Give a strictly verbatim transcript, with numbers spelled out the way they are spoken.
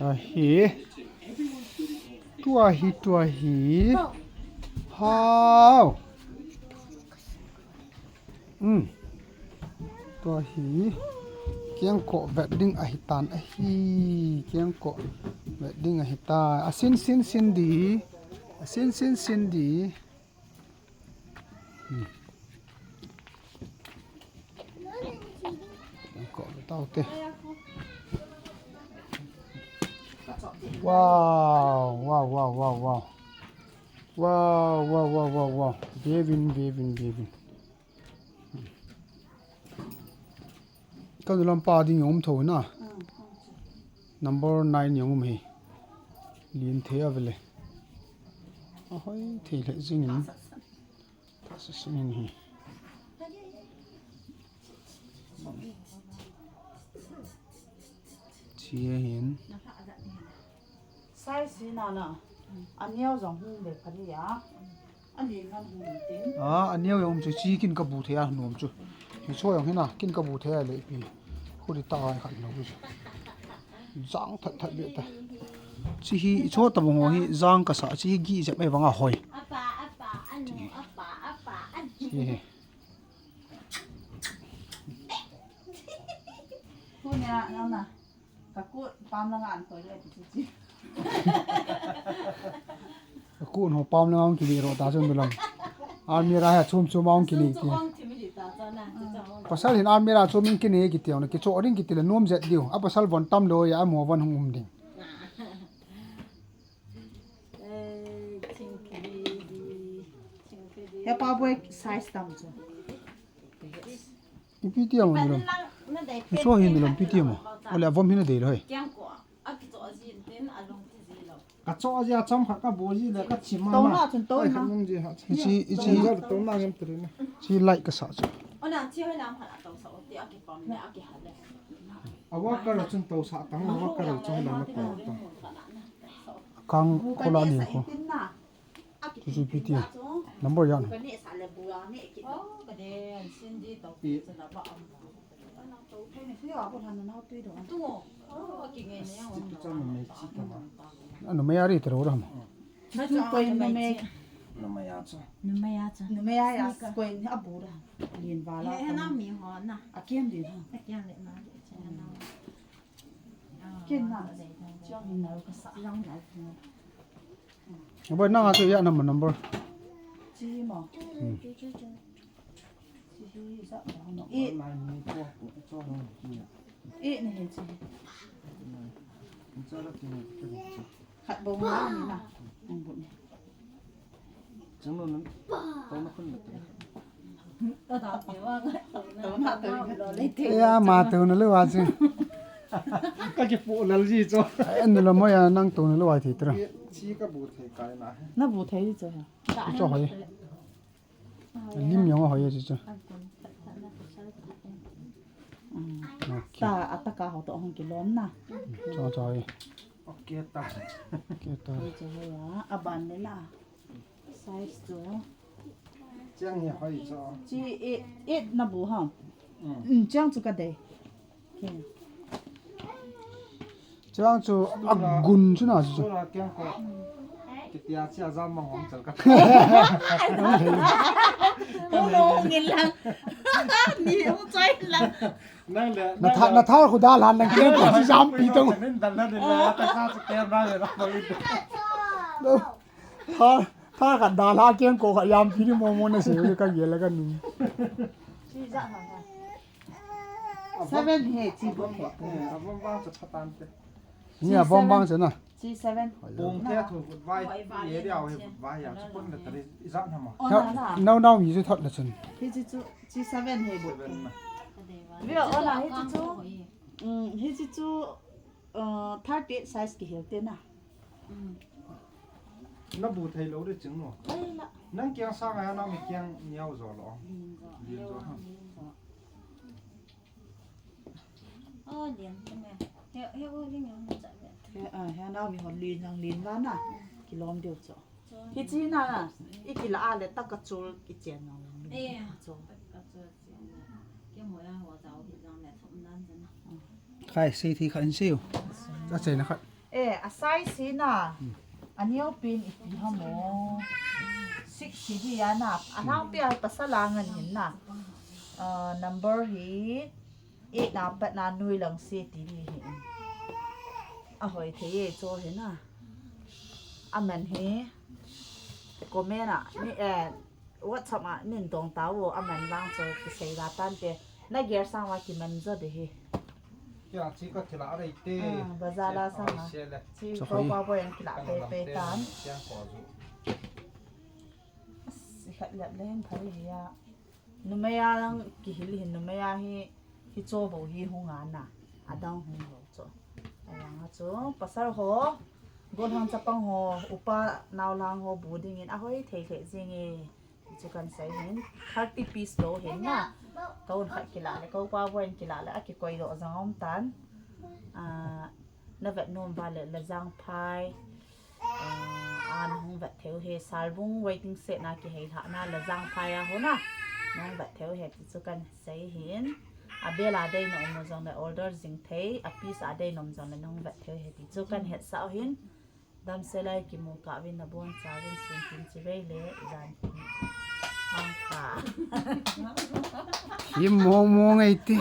Ahi. Tua hi, tua hi. Hao. Um. Tua hi. Kiangko vet ding ahi tan ahi. Kiangko vet ding ahi ta. A sin sin sin di. A sin sin sin di. Hmm. Kiangko vet tau te. Wow, wow, wow, wow, wow. Wow, wow, wow, wow, wow. Bevin, bevin, bevin. Ka dulam pa ding jong um tho na. Number nine jong um hi. Lien thei a vele. A hoi thei le jing in. Ka sa sin in hi. Chi a hin. Size hi na na. A neo jong hung le pha di a. A lien jong hung tin. A, a neo jong um chu chi kin ka bu thei a nuam chu. Hi cho jong hi na kin ka bu thei a le pi. Khu di ta ai khat no chu. Jang that that be ta. Chi hi i cho ta bang ho hi jang ka sa chi hi gi jep mai vang a hoi. Apa, apa, anu, apa, apa, anu. Chi hi. Khu nia, na na. Ka kut pam langa an koi le ti chu chi. Ka kut ho pam langa hung kile ro ta chun dulam. Almirah a chom chom a hung kile ti. Pasal hin almirah chom in kine kiti na kicho ding kiti le nom jet diu. A pasal von tam lo ya a mo von hung um ding. He pa boi size tam chu. Ipi ti amo ni lom. Icho hin ni lom ipi ti amo. Ole avom hin adei lo hoi. Ka cho aji a cham khat ka bo ji le ka chim ma. Tona chun tona. Ichi ichi. Tona ngam tiri na. Chi light ka sa chu. Ona chi hoi lam khat a to sa o ti a ki pam le a ki ha le. A worker chun to sa tang a worker chun lam ko tang. Kang khola ni ko. Chu chu ipi ti. Number ya na. Numei a ri tero ram. Numei a cha. Numei a cha. Numei a ya koi ni abu ra. Lien vala. He na mi ho na. A kiam di na. A kiam le na. Ken na. Chiang ni na ka sa. Number nang a chu ya number number. Chi mo. Hmm. Chi hi sa mo. E. E ni he chi. Khat bou ma ni na. Ang bu ni. Chang lo nan. Tau na khun na. Ya ma tau na lo wa chi. Ka ki pu lal ji cho. Ai, an lo mo ya nang tau na lo wa thei tra. Chi ka bu thei kai na. Na bu thei ji cho. Cho hoi. Lim jong hoi ji cho. Okay. Ta ataka ho to hung kilom na. Cho cho hoi. Okay ta. Okay ta. Cho hoi ya. Aban le la. Size chu. Chiang hi hoi cho. Chi eight, eight na bu ha. Mm. Mm, chiang chu ka dei. Okay. Chiang chu a gun chu na chu. Sura kiang ko. Kitia chi a jam mang hong chal ka. Mo mo ngin lang. Ni hong choi lang. Nang le. Na tha, na tha khu da lan nang kiang ko chi jam pi to. Nin dan na din la ta sa chu kiang na le na. Tha, tha khat da la kiang ko khat jam pi ni mo mo na se ka gel ka ni. Chi ja ha ha. Seven he chi bu he. Eh, avom vang chu phatan te. Ni avom vang chu na. Chi seven. Pung te thu vai, ye dia he vai ya chu pun le tari izat na ma. Ona na. Nau nau mi chu thot la chun. Hi chi chu chi seven he bu. Seven na. Vio ona hi chi chu. Mm, hi chi chu, uh, thirty-eight size kihil te na. Mm. Na bu thei lo de ching lo. Ai la. Nang kiang sang a na mi kiang niau zo lo. Lin zo. Lin zo ha. Lin zo. Oh, lin te me. He, he, oh, lin yang cha me. He, ah, he na mi ho lin yang lin la na. Kilom deu cho. Hi chi na na. I kila a le ta ka chul ki chen nang. Eh, cho. Ka chul chen. Ke mo ya ho za o hi jang le thum nan chen na. Khai sei thi khan sei. Ka sei na khat. Eh, a size hi na. A neopen ipi ham o. Six hi di a na. A lhangpi a pasal a ngen hin na. Ah, number hi eight na pat na nui lang se ti di hi. A hoi thei e cho hi na. A man hi. Comment a ni eh WhatsApp a nin dong ta u a man vang cho kisei la tan te. Na ger sang wa kiman jo de hi. Kya chi ka thila rei te. Ah, bazar la sang a. Chi ko pa bo yang kila pe pe tan. Kya ko ju. Si khat lep le hen thari hi a. Numei a lang kihil hin numei a hi, hi cho bo hi hung a na. A dang hung lo cho. A yang a cho. Pasal ho. Golhang chapang ho. Upa nau lang ho bu ding in a hoi thei thei jing e. Chu kan sei hin. Thirty piece lo hin na. Ko un khat kila le. Ko pa bo in kila le. A kikoi lo jang om tan. Ah, na vet nom ba le la jang phai. Ah, an hung vet theu he, Salbung waiting shed na kihei lhah na la jang phai a hon a. Nung vet theu he ti chu kan sei hin. A bel a dei na um jong le order jing thei, a piece a dei nom jong le nung vet theu he ti chu kan het sa hin. Damsel a kimu kah vin na bon cha vin sun tin chi vei le jan tin. Mang kha. Hi mong mong ei ti.